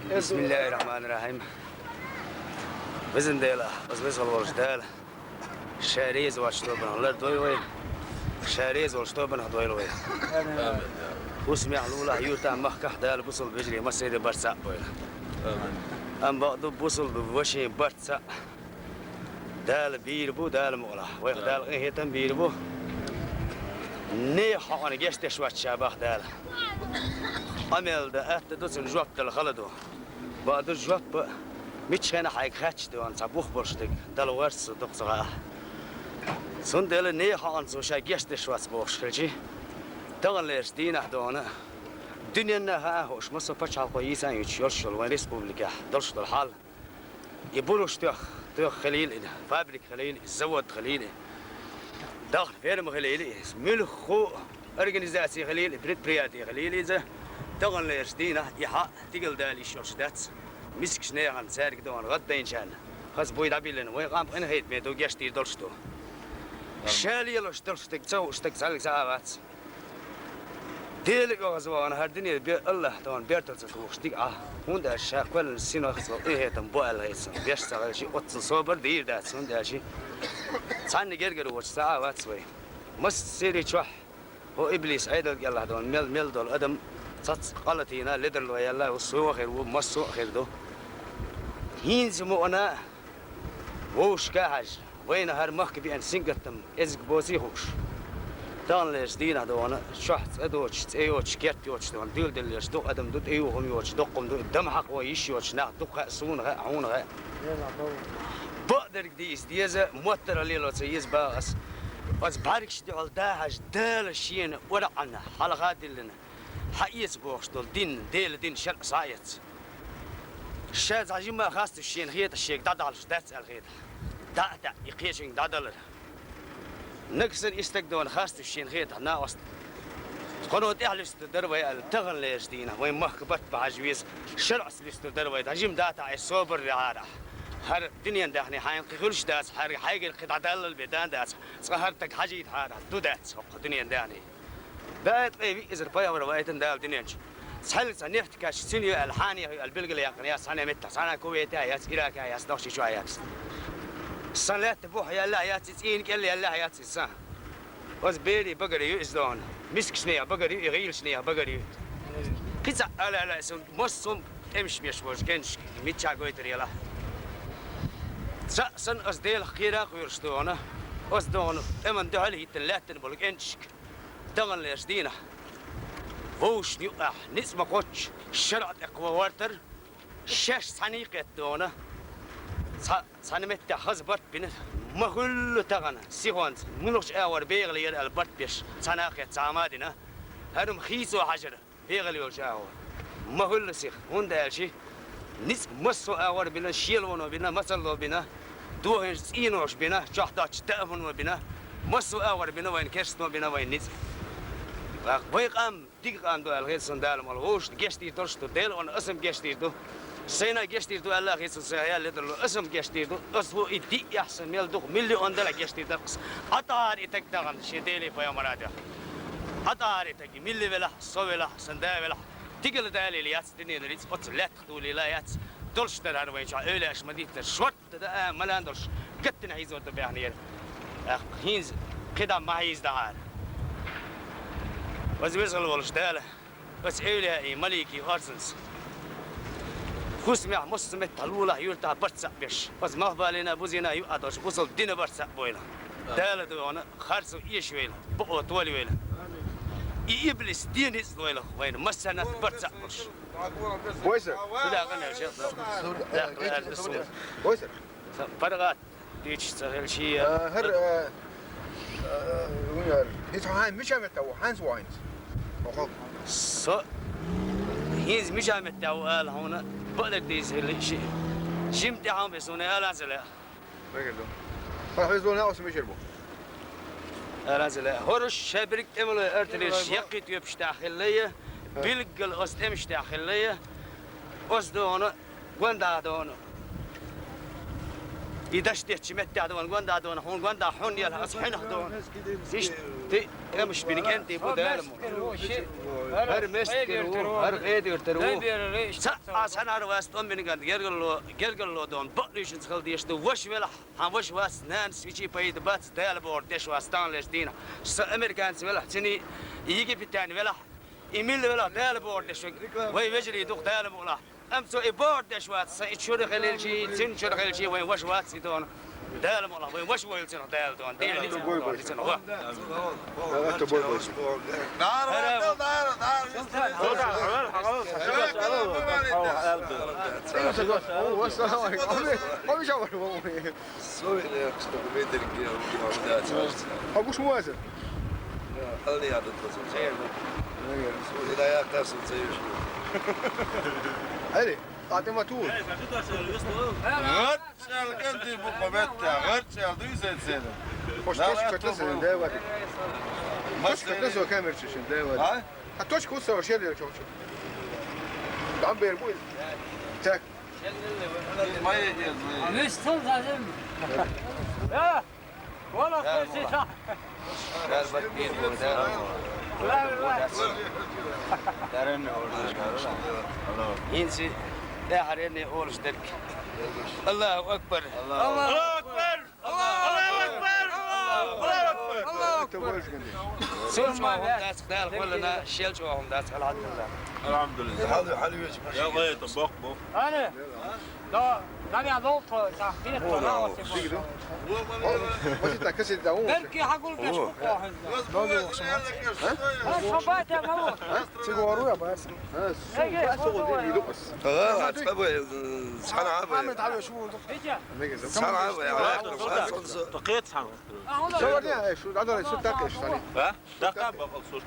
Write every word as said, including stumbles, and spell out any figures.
Бисмиллахир-рахманир-рахим. Везан Дела, оз веза волча Дала Ша реза воацача тобанах лардойла вай. Ша реза волча тобанах дойла вай. Амин. Фусамехь, лулахь, юьртахь, махкахь Дала бусалба вежарий массеран барт цхьаъ бойла. Амин. Амма бакъду, бусалба вежарий барт цхьаъ Дала бийр бу, Дала мукъалахь. Вайх Дала къинхетам бийр бу. Нехан хьакъана гечдеш вац ша, бах Дала. Къамел дан атта ду, цунна жоп дала хала ду. Бакъду, жоп а, мичча хенахь хьайга хаьттича, дона цхьа бух болуш дерг дала варца дукха ца хаахь. Цундела нехан хьакъана цо ша гечдеш вац бохуш хилча, таханлерчу дийнахь, дона дуьненна а хаьа хууш, массо а пачхьалкхо йийца а йийцаш йолуш йолу вайн республикехь долуш долу хьал. И буруш тоьхна, тоьхна хилийла и, фабрика хилийла и, завод хилийла и, дахна ферма хилийла и, муьлхха а организаци хилийла и, предприяти хилийла иза, таханлерчу дийнахь и хьакъ тигала дала йиш йолуш дац. Мискачу нехан, цаьрга, дона гӀаддайначарна хаза буй дӀабиллина, вайн къам къинхетаме ду, гечдийр долуш ду. Ша лелош долуш дерг ца хууш стаг цхьаьллиг ца а вац. Делан оьгӀазвахана хӀара дуьне бен АллахӀ тахана бертал ца тухуш дика Ӏа, хӀунда аьлча ша кхоьллина синах цо къинхетам бо аьлла хета суна. Беш ца хилча, оццул собар дийр дац, хӀунда аьлча цхьанна гергара воцуш ца Ӏа вац вай. Массеран чохь хӀо иблис Ӏедал кӀелахь долу мел, мел долу адам цхьацца къа латийна, ледарло яьлла, хӀу суна а хир ву, массо а хир ду. ХӀинца мукъана а вовшашка а хьаьжна, вайна хӀара махка беана сингаттам кӀезиг боций хууш. Таханлерчу дийнахь, дона чохь цӀа доцуш, цӀе йоцуш, керт йоцуш, дона дуьйладеллерчу дукха адам ду, тӀеюхам йоцуш, доккхум ду, дама хьакхо йиш йоцуш нах дукха хаьа, суна хаьа, хьуна хаьа. Бакъдерг дийца деза, моттаргӀа лело ца еза баха ас. Оцу бӀаьргаш дуьхьал дахьаш, Дала шена орхьанна хьалха а диллина, хьаэца бохуш долу дин, Делан дин, шарӀ схьаэца. Ша цхьа жимма хасташ шена хеташ шега дӀадахьалуш дац аьлла хетахь, дӀа а таьӀна, и кхечуьнга дӀадалар. Нагахь санна и стаг, дона хасташ шена хетахь, накъост кхано тӀехь луьстур дара вай аьлла, таханлерчу дийнахь вайн махка барт бан хьажа веза, шарӀаца луьстур дара вай, дӀа жима датахь, и собар вехьарахь. ХӀара дуьненан даьхни хьайна кхин хуьлуш дац, хьайгара кхин дӀадаллал бен дан дац, цкъа хӀара стаг хьажийтахьара, ду дац хӀокху дуьненан даьхни. Баьи ткъе виъ эзар пайхамар ваийтина Дала дуьнен чу. Цхьаьллиг цхьа нефть каш цуьнан ю аьлла, хьанехий ю аьлла билгал яьккхина яц, цхьана а меттехь, цхьана а Кувейте а яц, Ираке а яц, Нохчийчохь а яц. Сан лаьтта бух яьлла а яц, и цӀийнан кӀел яьлла а яц, и сан. Оцу берийн багара ю иза дона. Мискачу нехан багара ю, и гӀийлачу нехан багара ю. Кхин цхьаъ ала аьлла, сан массо а тӀемаш беш болчу кӀенташка миччахь гойтур елахь. Цхьаъ санна, аса Делах кхера а кхоьруш дона, аса дона тӀеман дуьхьал а хӀиттина лаьттина болу кӀенташка. Таханлерчу дийнахь вовшашна юкъахь ницкъ ма-кхоччу шарӀа тӀе кхо вартар, шаьш цхьаьний кхетта дона, цхьа, цхьана меттехь хаза барт бина, ма хуьллу тахана сихонца, муьлхачу агӀор бегӀалера аьлла барт беш, цхьана а кхетта цхьа хӀума а дина, хӀара-м хийцо хьажара. БегӀал йолчу агӀор ма хуьллу сиха, хӀунда аьлча ницкъ массо а агӀор бина, шелавано бина, мацалло бина, дохийначу цӀеноша бина, чохь доцчу даамано бина, массо а агӀор бина вайна керстано, бина вайна ницкъ. ТӀаккха вай къам дика къам ду аьлла хета суна Дала мукъалахь, вовшашна гечдийр долуш ду, Делан аса-м гечдийр ду. Сайна а гечдийр ду аьлла а хета суна, сайн ял ледарло, аса-м гечдийр ду. Аса ву и диъ яхь сан мел дукха миллион делахь гечдийр дара-кх аса. ӀатӀахьара и таг тахана шен Деле пайхамара а дуьхьа. ӀатӀахьара и таг, и милла велахь, со велахь, сан да велахь, тигала далийла яц дуьненан ницкъ, оцу лаьттах долийла яц, долуш дара хӀара вайн чохь эвлаяаш ма-диттара, шортта даа а, малан долуш, гаттина хьийзор ду баьхнера. ТӀаккха хӀинца кхидӀа ма хьийзадахьара. Веза-веза хила волуш Дала, оцу эвлаяийн, маликийн орцанца, хӀусамехь, массо а меттехь, лулахь, юьртахь барт цхьаъ беш, оцу малхбалина а, бузина а юкъахь долуш бусалба дина барт цхьаъ бойла. Дала догӀана харцо эшавойла, бакъо толавойла. И иблис ден ницкъ лойла вайна массарна а барт цхьаъ болуш. Войса. Сюда къамел шел. Войса. ПаргӀат дийча ца хилчий. А, хӀара, а, а, хӀинца хьайн мича метта ву, хьайнца ву хьайнца? Со хӀинца мича метта ву ала хьуна, бакъдерг дийца хилла ши. Жим тӀаьхьа бен суна ала ца лаьа. Мегар ду. Хьан хьоьзуна а оцу мичара бу? Аранзале, хӀорш шайберг тӀемалой артилерш яккхий тоьпаш тӀехь хилла я, билггал оцу тӀемаш тӀехь хилла я, оцу догӀана, гондахьа догӀана. И даш деттача меттехь ду вайна гонда ду вайна, хьуна гонда хьуна елахь, аса хьуьнах ду вайна. Иштта тӀе тӀемаш бина кӀентий бу Дала мукъ. ХӀара мастагара ву, хӀара къедуьртара ву. Цхьа а санна хӀара вац тӀом бина гонда, гергарло, гергарло ду вайна, бакъ луьйшинца хила дезаш ду, ваша велахь, хьан ваша вац, нанас вичий пайда бац, Дала бохург деш вац, таханлерчу дийнахь. Сан американец велахь, цуьнан египетянин велахь, и милла велахь, Дала бохург деш вега, вай вежарий ду-кх Дала мукъ лахь. Амма цо и бохург деш вац, сан и чуьра хилчий, цуьнан чуьра хилчий, вайн ваша вац и ду вайна. Дала мукъ лахь, вайн ваша войла цунах Дала ду вайна. Дела ницкъ ду вайна цунах, ва. Хьо гуш ма вац? Хьал яа ду тхо цунца? Суна яа кхаьссина ца еш ду. Али, а тӀе ма тур. ГӀад шел кӀентий бу кхо меттехь, гӀад шел дуй сан церан. Хош точка катна сан, да, вари. Точка катна сан камер чу шин, да, вари. А? А точка вот сава шел я чохчу. Там бер бу. Так. Весь стол за землю. Да. Вала хосита. Дарбат бийр бу, да? Даран олуш. ХӀинца тӀаьхьаренна олуш дерг. Аллаху акбар. Аллаху акбар. Аллаху акбар. Аллаху акбар. Цул чӀогӀа хӀума дац, Дала хьолана, шел чӀогӀа хӀума дац, алхьамдулиллахӀ. АлхьамдулиллахӀ. Хьал, хьал веза. Я гӀайта, боккха бу. Али. Да, да, я лов то, да, хи то, да, вот. Берки хьагулдеш бу кхо хьуьнга. Ха, шо байтар ма ву. Цига вару я барс. Ха, цхьана Ӏа бай, цхьана Ӏа бай. Цхьана Ӏа бай. Кхет цхьана. Шо варне, ай, шу, да, да, шу так, шу, али. А? Даккха бакъал сурт.